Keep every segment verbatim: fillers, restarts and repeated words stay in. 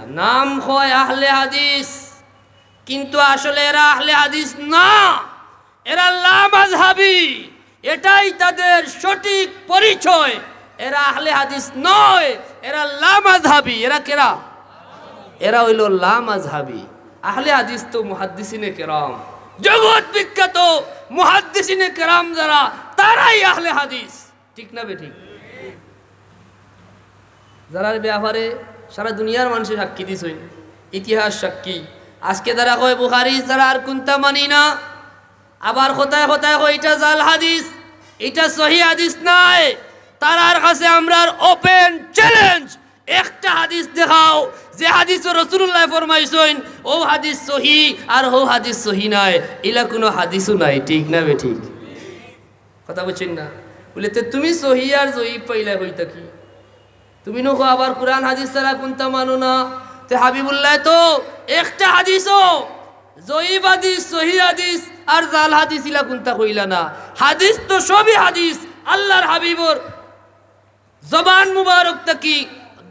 নাম কয় আহলে হাদিস, কিন্তু আসলে এরা আহলে হাদিস না, এরা লামাযহাবি। এটাই তাদের সঠিক পরিচয়। এরা আহলে হাদিস নয়, এরা লামাযহাবি। এরা কেরা? এরা অইলো লামাযহাবি। আহলে হাদিস তো মুহাদ্দিসিনে কেরাম, জগৎ বিখ্যাত মুহাদ্দিসিনে কেরাম যারা, তারাই আহলে হাদিস। ঠিক না বেঠিক? যারার ব্যাপারে সারা দুনিয়ার মানষে সাক্ষী দিছইন, ইতিহাস সাক্ষী। আজকে যারা কয় বুখারি ছাড়া আর কুনটা মানি না, আবার কথায় কথায় কয় ইটা জাল হাদিস, ইটা সহি হাদিস নায়। তারার কাছে আমরার open challenge, একটা হাদিস দেখাও যে হাদিসো রাসূলুল্লায় ফরমাইছইন অউ হাদিস সহি আর হউ হাদিস সহি নায়, ইলা কুনু হাদিসও নাই। ঠিক না বেঠিক? কথা বুঝছইন না? বুলে, "তে তুমি সহি আর জয়ীফ পাইলায় কই থাকি? তুমি নু কও আবার কুরআন হাদিস ছাড়া কুনটা মানো না।" তে হাবিবুল্লায় তো একটা হাদিসও, জয়ীফ হাদিস, সহি হাদিস আর জাল হাদিস ইলা কুনটা কইলা না। হাদিস তো সবই হাদিস। আল্লার হাবিবর জবান মুবারক থাকি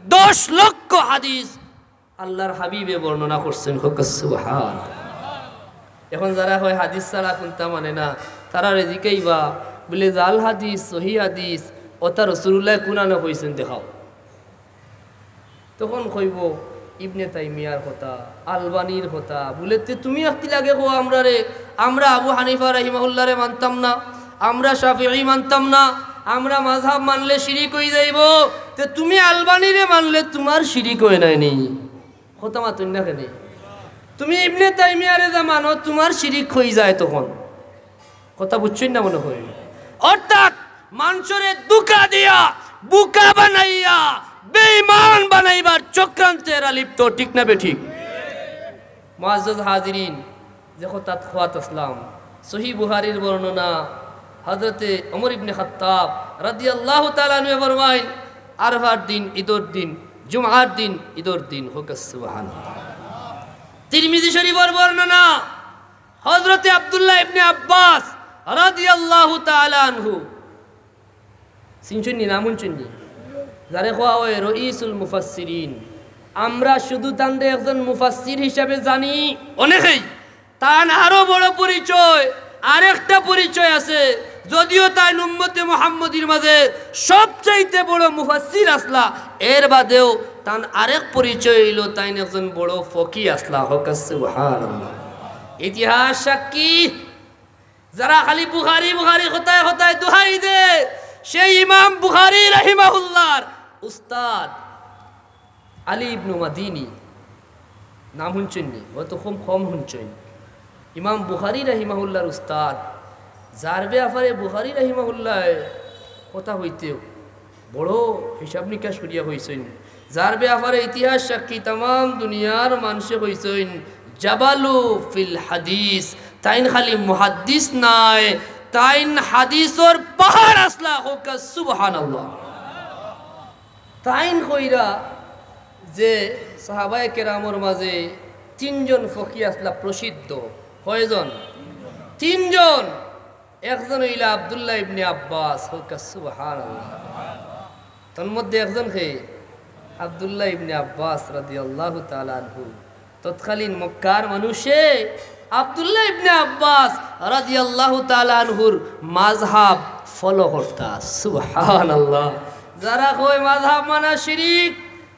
দশ লক্ষ হাদিস আল্লার হাবিবে বর্ণনা করছইন। কউক্কা সুবহান। এখন যারা কয় হাদিস ছাড়া কুনটা মানে না, তারারে জিকাইবা, বুলে, "জাল হাদিস, সহি হাদিস, অতা রাসূলুল্লায় কুনানো কইছইন দেখাও।" তখন কইবো, "ইবনে তাইমিয়ার কথা, আলবানির কথা।" বুলে, "তে তুমি একটি লাগে কও আমরারে, আমরা আবু হানিফা রাহিমাহুল্লারে মানতাম না, আমরা শাফিঈ মানতাম না, আমরা মাযহাব মানলে শিরিক অই যাইবো। তে তুমি আলবানিরে মানলে তুমার শিরিক অয় নায় নি?" কথা মাতইন না কেনে? তুমি ইবনে তাইমিয়ারে যে মানো, তুমার শিরিক অই যায় তখন। কথা বুঝছইন না মনে হয়? অর্থাৎ মানষরে ধুকা দিয়া, বুকা বানাইয়া, বেঈমান বানাইবার চক্রান্তে এরা লিপ্ত, ঠিক না বেঠিক? মুআজ্জাজ হাজিরিন, যে কথাত কওয়াত আছলাম, সহি বুখারীর বর্ণনা, হযরতে ওমর ইবনে খাত্তাব রাদিয়াল্লাহু তাআলা আনহু ফরমাইন, আরফার দিন, ঈদর দিন, জুমআর দিন, ঈদর দিন, কউক্কা সুবহানাল্লাহ। তিরমিজি শরীফর বর্ণনা, হযরতে আব্দুল্লাহ ইবনে আব্বাস রাদিয়াল্লাহু তাআলা আনহু। চিনছইন নি, নাম হুনছইন নি? যারে কওয়া অয় রইসুল মুফাসসিরিন। আমরা শুধু তানরে একজন মুফাসসির হিসাবে জানি, অনেকেই। তান আরো বড় পরিচয়, আরেকটা পরিচয় আছে। যদিও তাইন উম্মতে মুহাম্মদীর মাঝে সবচাইতে বড় মুফাসসির আছলা, এর বাদেও তান আরেক পরিচয় অইলো তাইন একজন বড় ফকি আছলা। কউক্কা সুবহানাল্লাহ। ইতিহাস সাক্ষী, যারা খালি বুখারী, বুখারী কথায় কথায় দোহাই দে, সেই ইমাম বুখারী রাহিমাহুল্লাহর উস্তাদ আলী ইবনু মাদিনী, নাম হুনছইন নি? হয়তো খুব কম হুনছইন। ইমাম বুখারী রাহিমাহুল্লাহর উস্তাদ, যার ব্যাপারে বুখারী রাহিমাহুল্লায় কথা কইতেউ বড় হিসাব নিকাশ করিয়া কইছইন, যার ব্যাপারে ইতিহাস সাক্ষী তামাম দুনিয়ার মানষে কইছইন, জাবালু ফিল হাদিস, তাইন খালি মুহাদ্দিস নায়, তাইন হাদিসর পাহাড় আছলা। কউক্কা সুবহানাল্লাহ। তাইন কইরা যে সাহাবায়ে কেরামর মাঝে তিনজন ফকি আছলা প্রসিদ্ধ। কয়জন? তিনজন। একজন অইলা আব্দুল্লাহ ইবনে আব্বাস, কউক্কা সুবহানাল্লাহ। তার মধ্যে একজন কে? আব্দুল্লাহ ইবনে আব্বাস রাদিয়াল্লাহু তাআলা আনহু। তৎকালীন মক্কার মানুষে আব্দুল্লাহ ইবনে আব্বাস রাদিয়াল্লাহু তাআলা আনহুর মাযহাব follow করতা। সুবহানাল্লাহ। যারা কয় মাযহাব মানা শিরিক,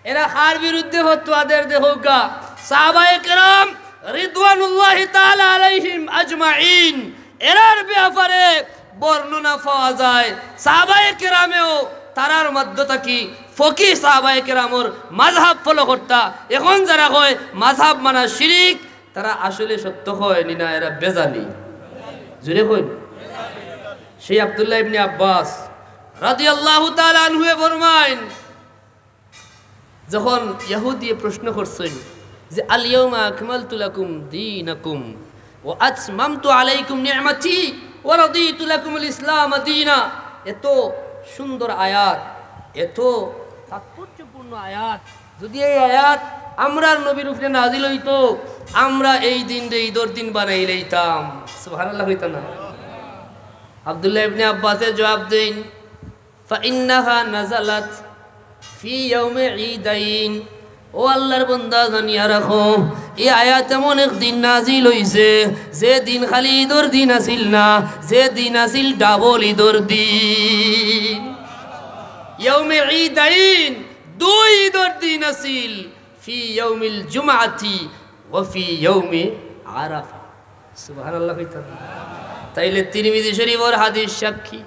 এরা কার বিরুদ্ধে ফতোয়া দের দেখউক্কা? সাহাবায়ে কেরাম রিদওয়ানুল্লাহি তাআলা আলাইহিম আজমাইন, এরার ব্যাপারে বর্ণনা পাওয়া যায়। সাহাবায়ে কেরামেও তারার মধ্য থাকি ফকি সাহাবায়ে কেরামর মাযহাব follow করতা। এখন যারা কয় মাযহাব মানা শিরিক, তারা আসলে সত্য কয় নি না, এরা বেজালি। জোরে কইন। সেই আব্দুল্লাহ ইবনে আব্বাস রাদিয়াল্লাহু তাআলা আনহুয়ে ফরমাইন, যখন ইহুদিয়ে প্রশ্ন করছইন যে, "আল ইয়াউমা আকমালতু লাকুম দীনাকুম ওয়া আতমামতু আলাইকুম নি'মাতি ওয়া রাদিতু লাকুমুল ইসলামা দীনা।" এত সুন্দর আয়াত, এত তাৎপর্যপূর্ণ আয়াত। যদি এই আয়াত আমরার নবীর উপরে নাজিল অইতো, আমরা এই দিনরে ঈদর দিন বানাইলাইতাম। সুবহানাল্লাহ কইতা না? আব্দুল্লাহ ইবনে আব্বাসে জবাব দেইন, "ফাইন্নাহা নাজালাত ফি ইয়াউমি ঈদাইন।" ও আল্লাহর বান্দা, জানিয়া রাখো, এই আয়াত এমন এক দিন নাজিল অইছে, যে দিন খালি ঈদর দিন আছিল না, যে দিন আছিল ডাবল ঈদর দিন। ইয়াউমে ঈদাইন, দুই ঈদর দিন আছিল, ফি ইয়াউমিল জুমআতি ওয়া ফি ইয়াউমি আরাফা। সুবহানাল্লাহ কইতা না? তাইলে তিরমিজি শরীফর হাদিস সাক্ষী।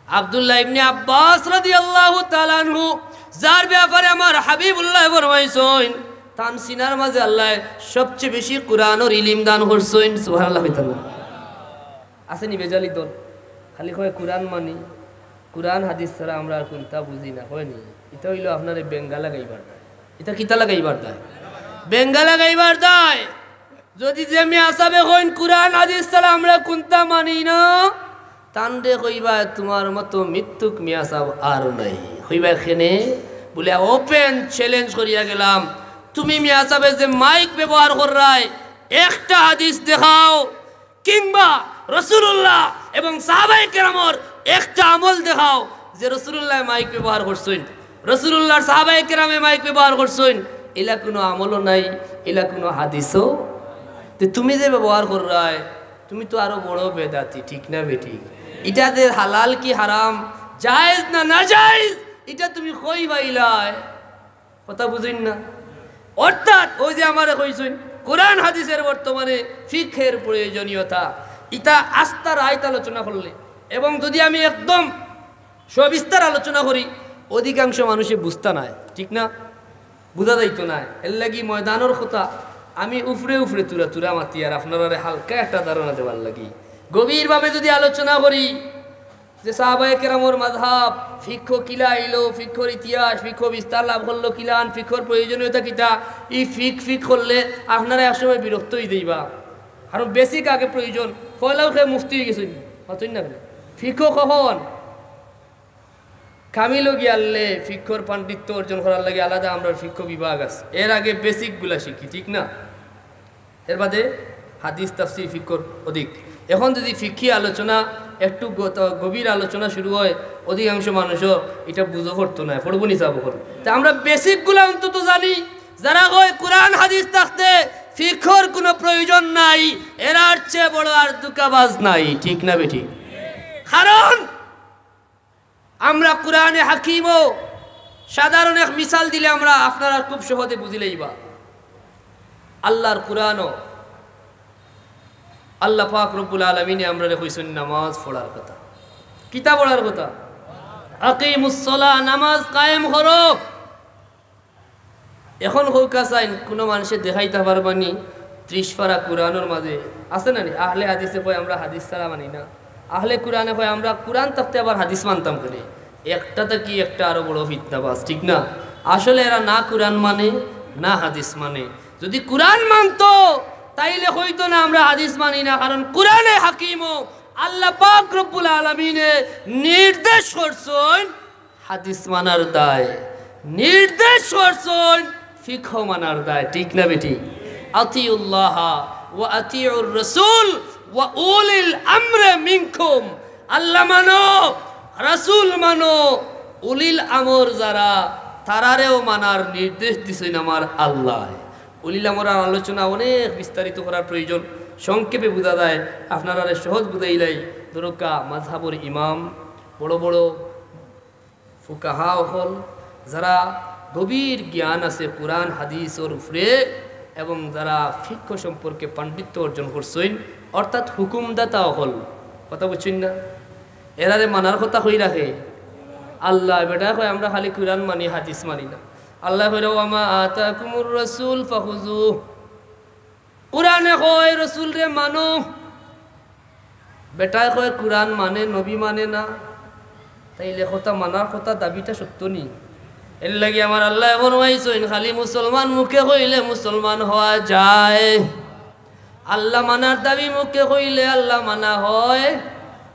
আব্দুল্লাহ ইবনে আব্বাস রাদিয়াল্লাহু তাআলা আনহু, যার ব্যাপারে আমার হাবিবুল্লাহ ফরমাইছইন, তান সিনার মাঝে আল্লায় সবচেয়ে বেশি কুরআনর ইলিম দান করছইন। সুবহানাল্লাহ কইতা না? আছে নি বেজালি দল? খালি কয় কুরআন মানি, কুরআন হাদিস ছাড়া আমরা আর কুনতা বুঝি না, কয় নি? ইটা অইলো আপনারে বেঙ্গা লাগাইবার দায়। ইটা কিতা লাগাইবার দায়? বেঙ্গা লাগাইবার দায়। যদি যে মিয়া সাবে কইন কুরআন হাদিস ছাড়া আমরা কুনতা মানি না, তানরে কইবা, "তুমার মতো মিথ্যুক মিয়া সাব আর নাই।" কইবা, "কেনে?" বুলে, "Open challenge করিয়া গেলাম, তুমি মিয়া সাবে যে মাইক ব্যবহার কররায়, একটা হাদিস দেখাও, কিংবা রাসূলুল্লাহ এবং সাহাবায়ে কেরামর একটা আমল দেখাও যে রাসূলুল্লাহ মাইক ব্যবহার করছইন, রাসূলুল্লাহর সাহাবায়ে কেরামে মাইক ব্যবহার করছইন, ইলা কুনু আমলও নাই, ইলা কুনু হাদিসও।" তে তুমি যে ব্যবহার কররায়, তুমি তো আরো বড় বেদাতি, ঠিক না বেঠিক? ইটা যে হালাল কি হারাম, জায়েজ না নাজায়েজ, ইটা তুমি কই পাইলায়? কথা বুঝইন না? অর্থাৎ ওই যে আমারে কইছইন, কুরআন হাদিসের বর্তমানে ফিকহের প্রয়োজনীয়তা, ইটা আস্তা রাইত আলোচনা করলে, এবং যদি আমি একদম সবিস্তার আলোচনা করি, অধিকাংশ মানুষে বুঝতা নায়, ঠিক না? বুঝা যাইতো নায়। এর লাগি ময়দানর কথা আমি উফরে উফরে তুরা তুরা মাতি, আর আপনারারে হালকা একটা ধারণা দেওয়ার লাগি। গভীরভাবে যদি আলোচনা করি, যে সাহাবায়ে কেরামর মাযহাব, ফিকহ কিলা আইলো, ফিকহর ইতিহাস, ফিকহ বিস্তার লাভ করলো কিলান, ফিকহর প্রয়োজনীয়তা কিতা, ই ফিক ফিক করলে আপনারা একসময় বিরক্ত অই যাইবা। কারণ বেসিক আগে প্রয়োজন। পয়লাউ কে মুফতি অই গেছইন, মাতইন না কেনে? ফিকহ কখন? কামিলো গিয়ালে ফিকহর পাণ্ডিত্য অর্জন করার লাগি আলাদা আমরার ফিকহ বিভাগ আছে। এর আগে বেসিকগুলা শিখি, ঠিক না? এর বাদে হাদিস, তাফসীর, ফিকহর অধিক। এখন যদি ফিকহি আলোচনা, একটু গ-, ত-, গভীর আলোচনা শুরু হয়, অধিকাংশ মানুষও ইটা বুঝো করতো না, পড়বো নি চাবো করবো। তা আমরা বেসিকগুলা অন্তত জানি। যারা কয় কুরআন হাদিস থাকতে ফিকহর কুনু প্রয়োজন নাই, এরার চেয়ে বড় আর ধুকাবাজ নাই, ঠিক না বেঠিক? কারণ আমরা কুরআনে হাকিমও সাধারণ এক মিসাল দিলে আমরা আপনারা খুব সহজে বুঝি লাইবা। আল্লাহর কুরআনও আল্লাহ পাক রব্বুল আলামিনে আমরারে কইছইন নামাজ পড়ার কথা। কিতা পড়ার কথা? আকিমুস সালাহ, নামাজ কায়েম করো। এখন কউক্কা চাইন, কুনু মানষে দেখাইতা পারবা নি ত্রিশ পারা কুরআনর মাঝে আছে না নি? আহলে হাদিসে কয় আমরা হাদিস ছাড়া মানি না, আহলে কুরআনে কয় আমরা কুরআন থাকতে আবার হাদিস মানতাম কেনে? একটা থাকি একটা আরো বড় ফিতনাবাজ, ঠিক না? আসলে এরা না কুরআন মানে, না হাদিস মানে। যদি কুরআন মানতো, তাইলে কইতো না আমরা হাদিস মানি না, কারণ কুরআনে হাকিমও আল্লাহ পাক রব্বুল আলামিনে নির্দেশ করছইন হাদিস মানার দায়, নির্দেশ করছইন ফিকহ মানার দায়, ঠিক না বেঠিক? আতিউল্লাহ ওয়া আতিউর রাসূল ওয়া উলিল আমরে মিনকুম। আল্লাহ মানো, রাসূল মানো, উলিল আমর যারা, তারারেও মানার নির্দেশ দিছইন আমার আল্লায়। উলিল আমরর আলোচনা অনেক বিস্তারিত করার প্রয়োজন, সংক্ষেপে বুঝা যায়, আপনারারে সহজ বুঝাইলাই। ধরুক্কা মাযহাবর ইমাম, বড় বড় ফুকাহা অকল, যারা গভীর জ্ঞান আছে কুরআন হাদিসর উপরে, এবং যারা ফিকহ সম্পর্কে পাণ্ডিত্য অর্জন করছইন, অর্থাৎ হুকুমদাতা অকল, কথা বুঝছইন না? এরারে মানার কথা কই রাখে আল্লাহ। বেটায় কয় আমরা খালি কুরআন মানি, হাদিস মানি না। আল্লায় কইরা, "ওয়া মা আতাকুমুর রাসূল ফাখুযুহ।" কুরআনে কয়, "রসুলরে মানো।" বেটায় কয়, "কুরআন মানে, নবী মানে না।" তাইলে কথা মানার কথা, দাবিটা সত্য নি? এর লাগি আমার আল্লায় ফরমাইছইন, খালি মুসলমান মুখে কইলে মুসলমান হওয়া যায়, আল্লাহ মানার দাবি মুখে কইলে আল্লাহ মানা হয়।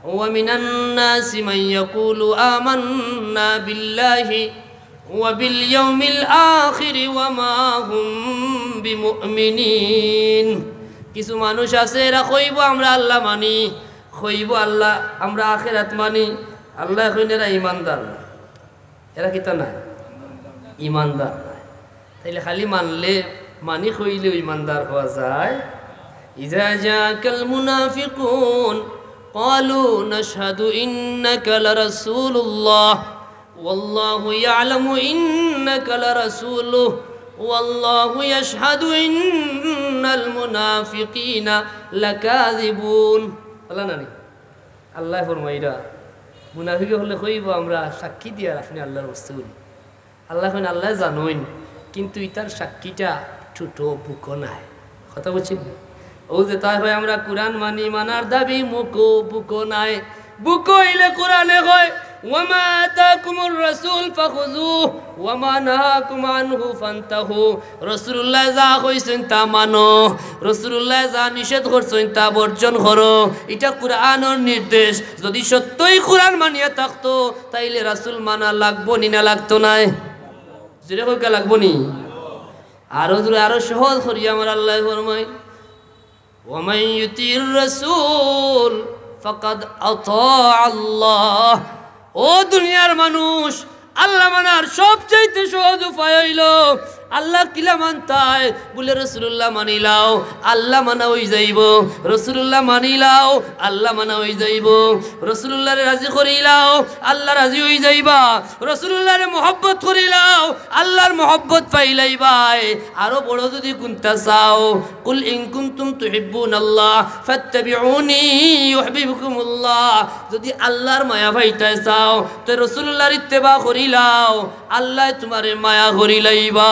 "ওয়া মিনান নাসি মান ইয়াকুলু আমান্না বিল্লাহি ওয়া বিল ইয়াউমিল আখিরি ওয়া মা হুম বিমুমিনিন।" কিছু মানুষ আছে, এরা কইবো, "আমরা আল্লাহ মানি", কইবো, "আল্লাহ, আমরা আখেরাত মানি।" আল্লায় কইন, "এরা ইমানদার নায়।" এরা কিতা নায়? ইমানদার নায়। তাইলে খালি মানলে, মানি কইলেউ ইমানদার হওয়া যায়? إذا جاءك المنافقون قالوا نشهد إنك لرسول الله والله يعلم إنك لرسوله والله يشهد إن المنافقين لكاذبون। আল্লায় নানি, আল্লায় ফরমাইরা, মুনাফিক অকলে কইবো, আমরা সাক্ষী দিয়ার আপনে আল্লার রসুল। আল্লায় কইন, আল্লায় জানইন, কিন্তু ইতার সাক্ষীটা ঠুটো, বুকো নায়। কথা বুঝছইন নি? অউ যে তাই কয়, আমরা কুরআন মানি, মানার দাবি মুখো, বুকো নায়। বুকো অইলে কুরআনে কয়, وما آتاكم الرسول فخذوه وما نهاكم عنه فانتهوا। রাসুলুল্লায় যা কইছইন তা মানো, রাসুলুল্লায় যা নিষেধ করছইন তা বর্জন করো। ইটা কুরআনর নির্দেশ। যুদি সত্যই কুরআন মানিয়া থাকতো, তাইলে রাসুল মানা লাগবো নি না লাগতো নায়? জুরে কউক্কা, লাগবো নি? আরো জুরে, আরো সহজ করি আমার আল্লায় ফরমাইন, ومن يطع الرسول فقد أطاع الله। ও দুনিয়ার মানুষ, আল্লা মানার সবচাইতে সহজ উপায় অইলো, আল্লা কিলা মানতায়? বুলে, রাসুলুল্লাহ মানিলাও, আল্লা মানা অইযাইবো। রাসুলুল্লাহ মানিলাও, আল্লা মানা অইযাইবো। রাসুলুল্লাহরে রাজি করিলাও, আল্লা রাজি অইযাইবা। রাসুলুল্লাহরে মহব্বত করিলাও, আল্লার মহব্বত পাইলাইবায়। আরো বড় যুদি কুনতা চাও, قل إن كنتم تحبون الله فاتبعوني يحببكم الله। যুদি আল্লার মায়া পাইতায় চাও, তে রাসুলুল্লাহর ইত্তেবা করিলাও, আল্লায় তুমারে মায়া করিলাইবা।